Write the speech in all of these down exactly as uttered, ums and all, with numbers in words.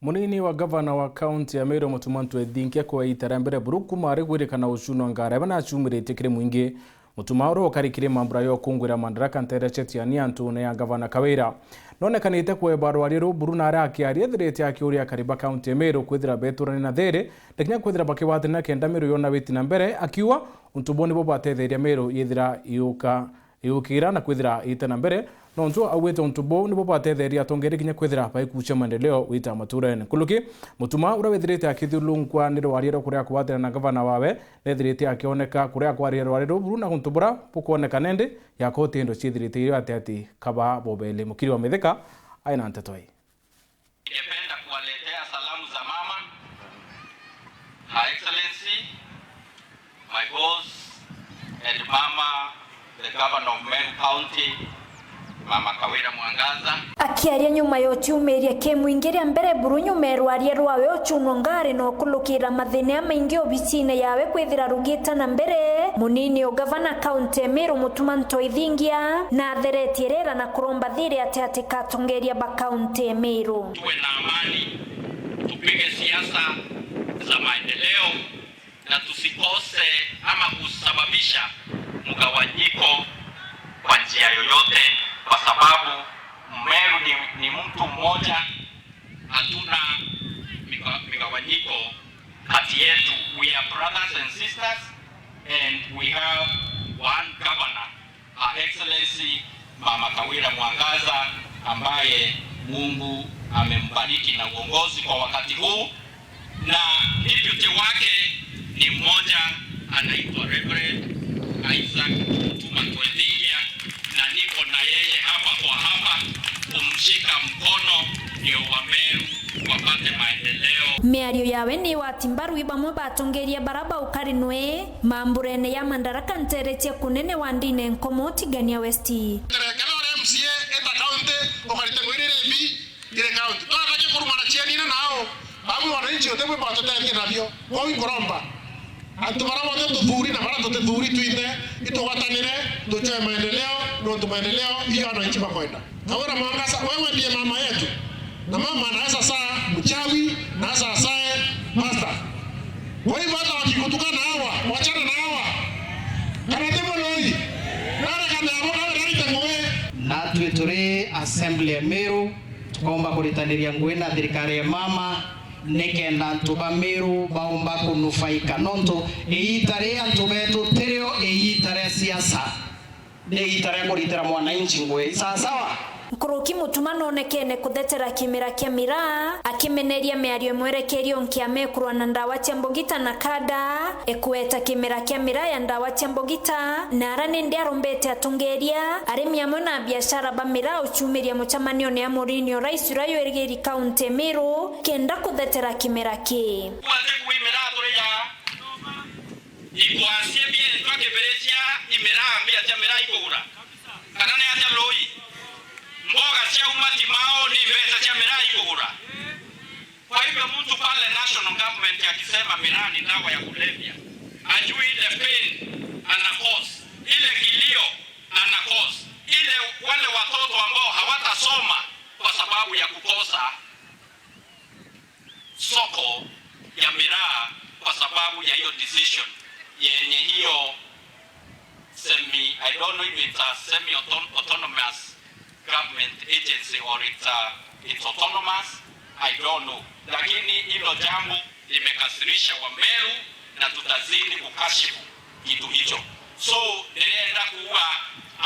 Munini wa gavana wa kaunti ya Meru, Mutuma M'Ethingia, kwa iita ria mbere buru kuuma ari gwirikana ucunwa ngari, aba naciumiritie kiri mwingi. Mutuma uria ukari kiri mambura ya ukungwira Madaraka ntere cia Tiania ntune ya gavana Kawira, nonekanite kweba rwaria ruu buru na aria akiaria ethirite akiuria akari ba kaunti ya Meru kwithira beturania na thiri, na kinya kwithira bakigwatanira kenda Meru yona witi na mbere, akiuga untu buu nibo bwatetheria Meru yithira yuka yukira na kwithira iita na mbere, nontu augite untu buu nibo bwatetheria atongeria kinya kwithira baikucia maendeleo gwita maturene. Nkuruki, Mutuma uria withirite akithiurungwa ni rwaria rwa kuria kwatira na gavana wawe, nethirite akioneka kuria kwaria rwaria ruu buru na untu buria bukwoneka nendi ya koti indo ciithirite irio ati ati kaba bobeli. Mukiri wa Mithika aina nteto ii. Ningependa kuwaletea salamu za mama, Her Excellency, my boss, and mama, the governor of Meru County, Mama Kawira Mwangaza. Akiaria nyuma ya uciumiria ki mwingi ria mbere buru nyuma ya rwaria rwawe ucunwa ngari na ukulukira mathina jamaingi obicine yawe kwithira rugita na mbere, munini o gavana kaunti ya Meru Mutuma M'Ethingia natheretie rera na kuromba thiri ati ati katongeria ba kaunti ya Meru. Tuwe na amani, tupige siasa za maendeleo na tusikose ama kusababisha mgawanyiko kwa njia yoyote, kwa sababu Mmeru ni, ni mtu mmoja, hatuna miga-, migawanyiko kati yetu. We are brothers and sisters and we have one governor. Her Excellency Mama Kawira Mwangaza, ambaye Mungu amembariki na uongozi kwa wakati huu, na deputy wake ni mmoja anaitwa Reverend Isaac Mutuma M'Ethingia, na niko na yeye hapa kwa hapa kumshika mkono ndio Wameru wapate maendeleo. Miario yawe ni wati mbaru i bamwe batongeria bara baukarinwe mamburene ya Madaraka ntere cia kunene wa ndine Nkomo Tigania West. Terekera ore M C A eta county, ukarite ngwirire mbi ire county. Twatake kurumana cianine nao, bamwe wananchi ote bwe batutetie nabio. Kwou inkuromba antu bara bonthe tuthuri na bara tutithuri twinthe, itugwatanire tuchoe maendeleo, nontu maendeleo iyo wananchi bakwenda. Kawira Mwangaza, wewe ndiye mama yetu. Na mama anaweza saa mchawi, anaweza asae pastor. Kwa hivyo hata wakikutukana hawa, wachana na hawa. Kana ti mono ii? Nare kana abo kawe narite ngugi. Natwi turi assembly ya Meru, tukomba kuritaniria ngugi na thirikari ya mama, nikenda antu ba Meru baumba kunufaika. Nontu iita ria antu betu tirio iita ria siasa. Ni iita ria kuritira mwananchi ngugi. Sawa sawa? Nkuruki Mutuma nonekene kuthetera kimera kia miraa, akimeneria miario imwerekerio nkiama ikurwa na ndawa cia mbogita na kada, ikweta kimera kia miraa ya ndawa cia mbogita, na ara nindi arombete atongeria, arimi amwe na abiashara ba miraa uciumiria mucemanione ya Mourinho Rice uria yurigiri kaunti Meru, kenda kuthetera kimera kii. Kwate kuimera turi ya Ikwasie bietwa kibiricia imiraa mbia cia miraa ikugura? Kana ni atia lui? Mboga cia umati mao ni mbeca cia miraa ikugura? Kwa hivyo mtu pale national government akisema miraa ni dawa ya kulevya, ajui ile pain ana cause, ile kilio ana cause, ile wale watoto ambao hawatasoma kwa sababu ya kukosa soko ya miraa kwa sababu ya hiyo decision yenye hiyo semi, I don't know if it's a semi auton-, autonomous government agency or it's a, it's autonomous, I don't know. Lakini hilo jambo limekasirisha Wameru na tutazidi kukashifu kitu hicho. So, ndirenda kuuga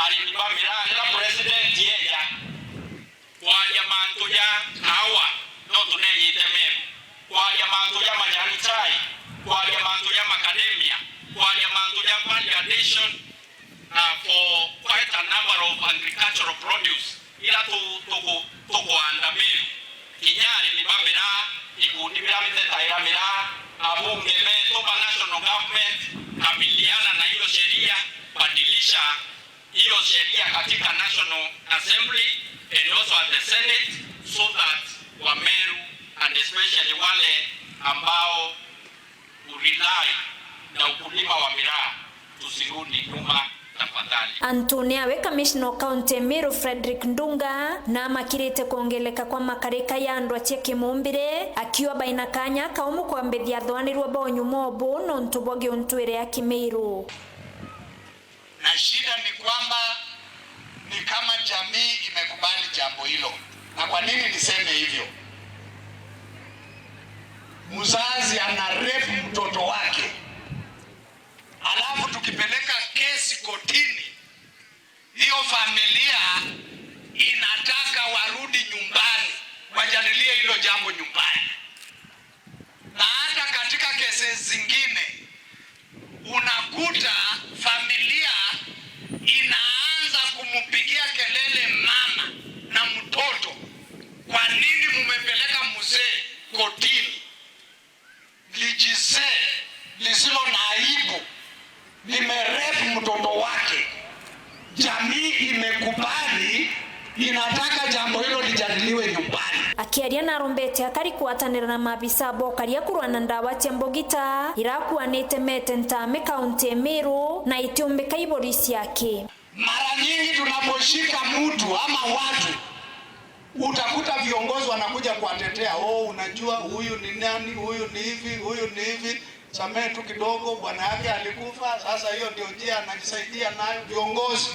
arimi ba miraa, rira president yeja kwaria mantu ja kahawa, no tuneyite Meru. Kwaria mantu ja majani chai, kwaria mantu ja macadamia, kwaria mantu ja value addition, uh, for quite a number of agricultural produce ira tu-, tuku-, tukuanda Meru. Kinya arimi ba miraa, ikundi biria bitetaira miraa, abunge betu ba national government, kabiliana na hiyo sheria, badilisha hiyo sheria katika National Assembly and also at the Senate, so that Wameru and especially wale ambao urely na ukulima wa miraa tusirudi nyuma tafadhali. Antune awe, kamishna o kaunti ya Meru Frederick Ndunga namakirite kwongeleka kwa makarika ya andu acia kimumbire, akiuga baina kanya kaumu kwambithia athwanirua ba unyuma obu nontu bwa giuntwire ya Kimiru. Na shida ni kwamba ni kama jamii imekubali jambo hilo. Na kwa nini niseme hivyo? Mzazi ana rape mtoto wake, alafu tukipeleka kesi kotini, hiyo familia inataka warudi nyumbani, wajadilie hilo jambo nyumbani. Na hata katika kesi zingine, unakuta familia inaanza kumpigia kelele mama na mtoto, "Kwa nini mumepeleka mzee kotini?" Lijisee lisilo na aibu limerape mtoto wake. Jamii imekubali, inataka jambo hilo lijadiliwe nyumbani. Akiaria narombete akari kwatanira na maabisa bokaria kurwa na ndawa cia mbugita irakuanite mete ntaame kaunti ya Meru na itiumbika ibori ciake. Mara nyingi tunaposhika mtu ama watu, utakuta viongozi wanakuja kuwatetea, "Oh, unajua huyu ni nani, huyu ni hivi, huyu ni hivi." Samehe tu kidogo, bwana yake alikufa, sasa hiyo ndio njia anajisaidia nayo. Viongozi,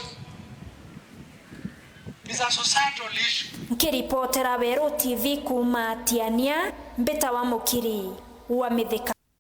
it's a societal issue. Nkiripotera Weru T V kuuma Tiania, mbita wa Mukiri wa Mithika.